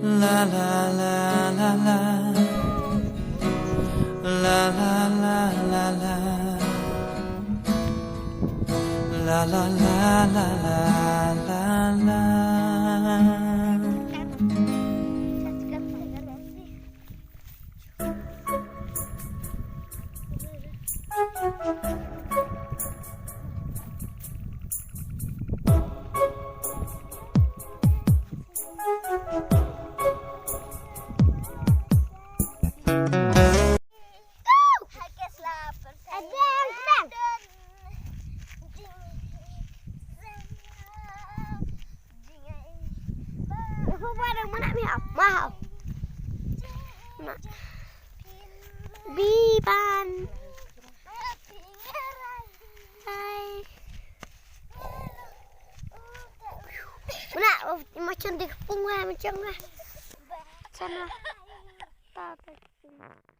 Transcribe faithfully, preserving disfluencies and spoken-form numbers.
La la la la la. La la la la la. La la la la la la. Biban. Hai. Mana, oh, macam dia kepung lah, macam lah. Sana. Tak, tak.